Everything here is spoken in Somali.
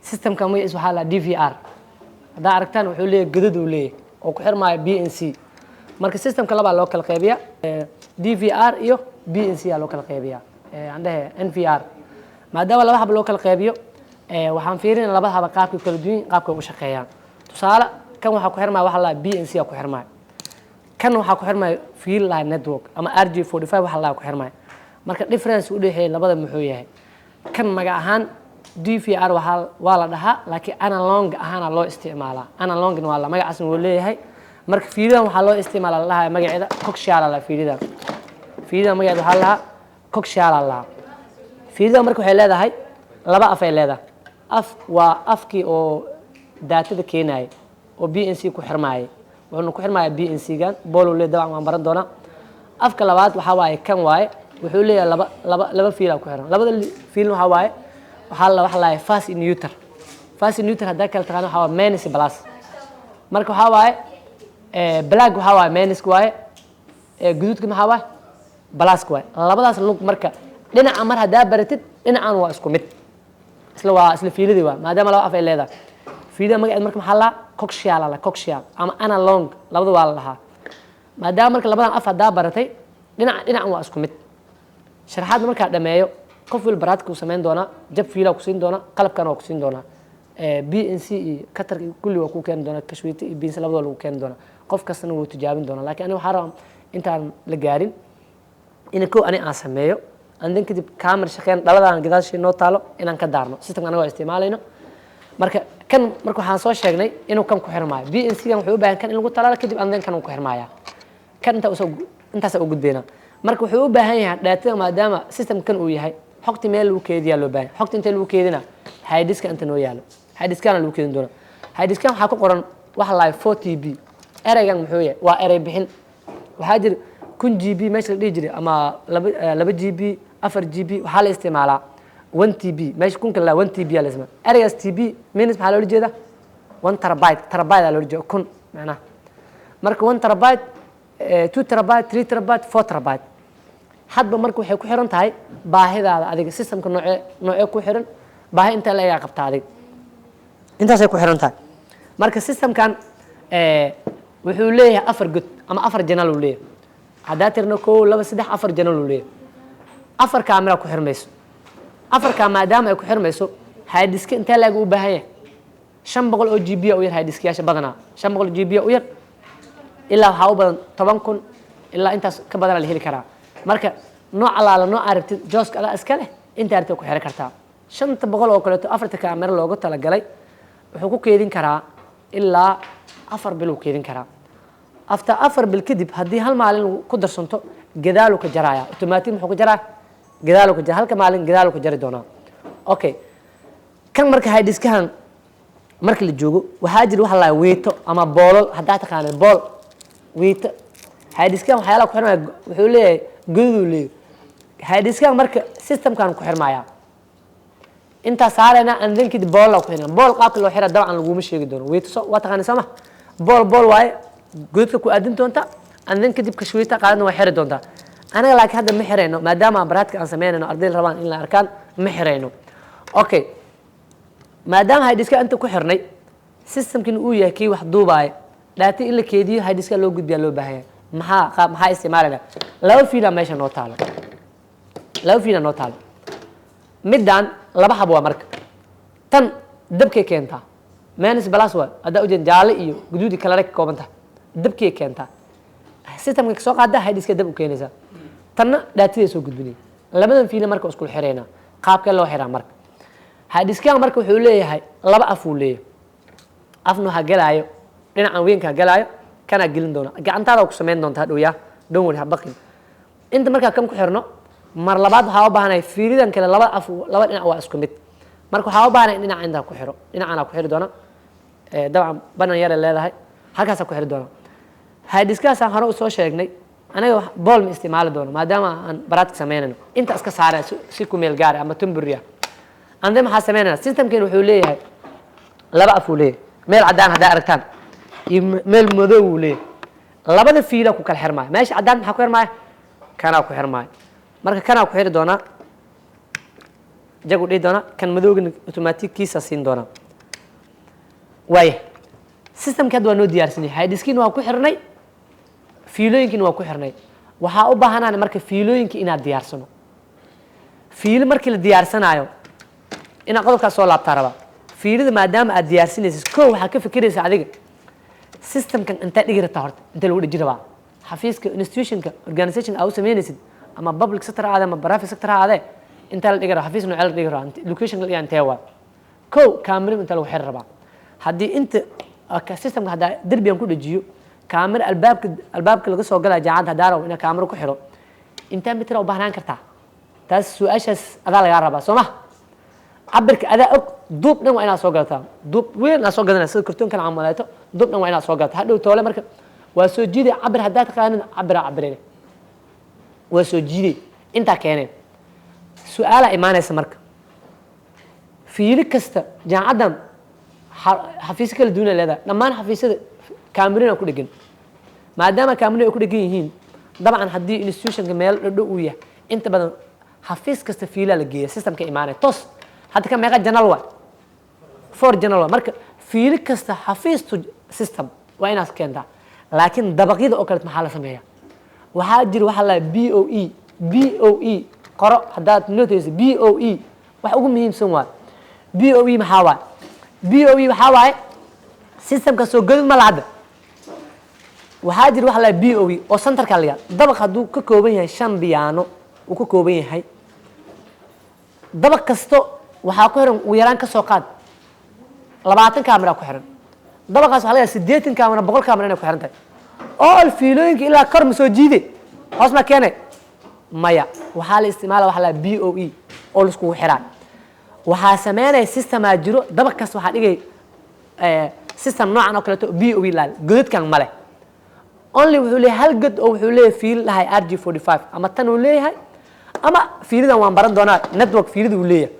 Systemka magaciisa waxaa la DVR. Haddaa aragtaan, wuxuu leeyahay godad uu leeyahay oo ku xirmaayo BNC. Marka systemka labaa loo kala qaybiya, DVR iyo BNC aa loo kala qaybiya, aan dhehe NVR. Maadaama laba hab loo kala qaybiyo, waxaan fiirinaya laba haba qaabkay kala duwan, qaabkay u shaqeeyaan. Tusaale, kan waxaa ku xirmaya waxa la BNC aa ku xirmaya, kan waxaa ku xirmaya field line network ama RJ45 waxa la ku xirmaya. Marka difference u dhexeeya labada muxuu yahay? Kan magac ahaan DVR waxaa waa la dhahaa, laakiin analog ahaana loo isticmaalaa. Analogna waa la magacaasna wuu leeyahay. Marka fiiladan waxaa loo isticmaalaa la dhahaa magaceeda coaxial la fiiladan. Fiiladan magaceeda waxaa la dhahaa coaxial la dhahaa. Fiiladan marka waxay leedahay laba af ay leedahay. Af waa afkii oo daatada keenayay oo BNC ku xirmaayay, wuxuuna ku xirmayaa BNC gan bool uu leeyahay. Dabcan waan baran doonaa. Afka labaad waxaa waaye kan waaye, wuxuu leeyahay laba fiil ku xiran. Labada fiil waxaa waaye waxaa la waxa la phase neutral. Phase neutral haddaa kala taqaano, waxaa waaye minus plus. Marka waxaa waaye black waxaa waaye minus waaye, guduudka maxaa waaye? Plus waaye. Labadaas lug marka dhinaca mar haddaa baratid, dhinacan waa isku mid, isla waa isla fiiladii waa, maadaama laba af ay leedahay. Fiilada magaceed marka maxaa la coaxial la coaxial ama analog, labada waa la dhahaa. Maadaama marka labadan af haddaa baratay, dhinaca dhinacan waa isku mid. Sharaxaadna markaa dhameeyo, qof wal baraadka uu samayn doonaa, jab fiilaa ku siin doonaa, qalabkana waa ku siin doonaa, BNC iyo katarka kulli waa ku keeni doonaa, kashwiita iyo BNC labadoo lagu keeni doonaa. Qof kastana wuu tijaabin doonaa, laakiin aniga waxaa rabaa intaan la gaarin in kow ani aan sameeyo, and then kadib camera shaqeyn dhaladaan gadaashii noo taalo inaan ka daarno systemka anagoo isticmaalayno. Marka kan marka waxaan soo sheegnay inuu kan ku xirmaayo BNC gan. Wuxuu u baahan kan in lagu talaalo, kadib and then kan uu ku xirmaaya. Kan inta usoo intaasa u gudbayna. Marka wuxuu u baahan yahay daatada, maadaama system kan uu yahay, xogta meel lagu keediyaa loo baahan. Xogta intee lagu keedina? Hard diska inta noo yaalo, hard diskana lagu keedin doona. Hard diskan waxaa ku qoran waxa la 4 TB. Ereygan muxuu yahay? Waa erey bixin. Waxaa jira 1000 GB meesha la dhihi jiray ama 2 GB, 4 GB, waxaa la isticmaalaa 1 TB. Meesha kunka la 1 TB aa la isticmaala. Ereygaas TB minus maxaa loola jeeda? 1 terabyte. Terabyte aa loola jeeda, 1000 macnaha. Marka 1 terabyte, 2 terabyte, 3 terabyte, 4 terabyte, hadba marka waxay ku xiran tahay baahidaada adiga. Systemka noocee ku xiran, baahi inta la egaa qabta adiga, intaasay ku xiran tahay. Marka systemkan wuxuu leeyahay afar god ama afar channel uu leeyahay. Haddaa tirno kow, laba, saddex, afar channel uu leeyahay. Afar camera ku xirmayso. Afarkaa maadaama ay ku xirmayso, hard diska intee laag u baahan yahay? 500 oo GB u yar. Hard diskayaasha badanaa 500 GB u yar, ilaa waxaa u badan 10,000, ilaa intaas ka badanaa la heli karaa. Marka nooc alaala nooca rabtid, jooska adaa iska leh, intaa rabtid ku xiri kartaa. 500 oo kaleeto afarta kaamero loogu talagalay wuxuu ku keedin karaa ilaa 4 bil uu keedin karaa. After 4 bil kadib, haddii hal maalin ku darsanto, gadaaluu ka jaraya automatic. Muxuu ka jaraa? Gadaaluu ka jara. Halka maalin gadaaluu ka jari doonaa. Okay, kan marka hard diskahan marka la joogo, waxaa jira waxa la wiito ama boolol. Haddaa taqaana bool, wiito. Hard diskan waxyaalaha ku xirmaya, wuxuu leeyahay godaduu leeyahay hard diskan. Marka systemkan ku xirmaya intaa saarayna, and then kadib boola ku xirna. Bool qaabka loo xira dabcan laguma sheegi doono. Wiito so waa taqaana soo ma? Bool bool waaye, godadka ku aadin doonta, and then kadib kashwiita qaadana waa xiri doontaa. Anaga laakiin hadda ma xirayno, maadaama baraadka aan sameynayno ardayda rabaan in la arkaan, ma xirayno. Okay, maadaama hard diska inta ku xirnay, systemkin uu yahay kii wax duubaaya, data in la keediyo, hard diska loo gudbiyaa loo baahan yahay. Maxaa qaab maxaa isticmaalayna? Laba fiila meesha noo taalo, laba fiila noo taalo. Middan laba hab waa. Marka tan dabkay keentaa, minus plus waa haddaa ujeed, jaalle iyo guduudi kalare ka kooban tahay. Dabkay keentaa, systemka kasoo qaada, hard diska dab u keenaysaa. Tanna daataday soo gudbinaya. Labadan fiila marka iskula xiraynaa. Qaabkee loo xiraa marka hard diskan? Marka wuxuu leeyahay laba af uu leeyahay. Afna waxaa gelaayo dhinacan weynkaa gelaayo, kanaa gelin doona. Gacantaada ku samayn doonta hadhow yaa, don't worry, ha baqin. Inta markaa kan ku xirno, mar labaad waxaa u baahanay fiiridan kale. Laba af, laba dhinac waa isku mid. Marka waxaa u baahanay in dhinaca intaa ku xiro, dhinacanaa ku xiri doona. Dabcan banan yaray leedahay, halkaasaa ku xiri doona. Hard diskaasaan hore usoo sheegnay, anaga bool ma isticmaali doono maadaama aan baraadka samaynayno. Inta iska saara si ku meel gaara ama temporary ah. Ande maxaa samaynayna? Systemkeen wuxuu leeyahay laba af uu leeyahay, meel caddaan haddaa aragtaan iyo meel madow uu leeyahay. Labada fiila ku kala xirmaayo. Meesha caddaan maxaa ku xirmaaya? Kanaa ku xirmaayo. Marka kanaa ku xiri doonaa. Jag u dhihi doonaa. Kan madowgana automatic-kiisa siin doonaa. Waaya, systemka hadda waa noo diyaarsanay. Hard disk-iina waa ku xirnay, fiilooyinkiina waa ku xirnay. Waxaa u baahanaan marka fiilooyinka inaad diyaarsano. Fiilo markii la diyaarsanaayo, inaad qodobkaas soo laabtaa rabaa. Fiilada maadaama aad diyaarsanaysid, ko waxaa ka fikiraysa adiga systemkan intee dhigi rabtaa horta, intee lagu dheji rabaa xafiiska, institutionka, organization aa u sameynaysid, ama public sector ha ahaadee ama private sector ha ahaadee. Intaa la dhigi rabaa xafiis noocee la dhigi rabaa, location la dhigaa intee waa? Ko kaamiro inta lagu xiri rabaa? Haddii inta systemka haddaa derbigan ku dhejiyo kaamiro, albaabka laga soo galaya jaamacadda haddaa rabo inaa kaamiro ku xiro, intee mitir u baahnaan kartaa? Taas su-aashaas adaa lagaa rabaa, soo ma? Cabirka adaa og. Duub dhan waa inaad soo gadataa, duub weyn aad soo gadanaya, sida kartoonkan camaleeto. Duub dhan waa inaad soo gadataa. Hadhow toole marka waa soo jiiday. Cabir haddaa taqaanin, cabiraa cabirene, waa soo jiiday, intaa keeneen. Su-aalaa imaanaysa marka: fiili kasta jaamacaddan xafiisyo kala duwan ay leedahay. Dhammaan xafiisyada kaamirina ku dhegan. Maadaama kaamirina ay ku dhegan yihiin, dabcan haddii institutionka meel dhadhow uu yahay, inta badan xafiis kasta fiilaa la geeya, systemka imaanaya toos. Hadda ka meeqa channel waa? Four channel waa. Marka fiili kasta xafiis to system waa inaad keentaa. Laakiin dabaqyada oo kaleet maxaa la sameeyaa? Waxaa jira waxaa la PoE. PoE qoro haddaad notayso. PoE wax ugu muhiimsan waa. PoE maxaa waaye? PoE waxaa waaye systemka soo godid ma la. Hadda waxaa jira waxa la PoE oo centerka la. Dabaq hadduu ka kooban yahay shan biyaano uu ka kooban yahay, dabaq kasto waxaa ku xiran ugu yaraan, ka soo qaad, 20 camera ku xiran. Dabaqaas waxaa laga yaaba 80 camera, 100 camera inay ku xiran tahay. All fiilooyinka ilaa kor ma soo jiide, hoos ma keenay? Maya. Waxaa la isticmaala waxa la PoE oo laiskugu xiraa. Waxaa sameynaya systemaa jiro. Dabaq kasta waxaa dhigay system noocan oo kaleeto PoE laal. Godadkan male, only wuxuu leeyahay hal god oo wuxuu leeyahay fiil dhahay RJ45, ama tan uu leeyahay ama fiilidan waan baran doonaa. Network fiilida uu leeyahay.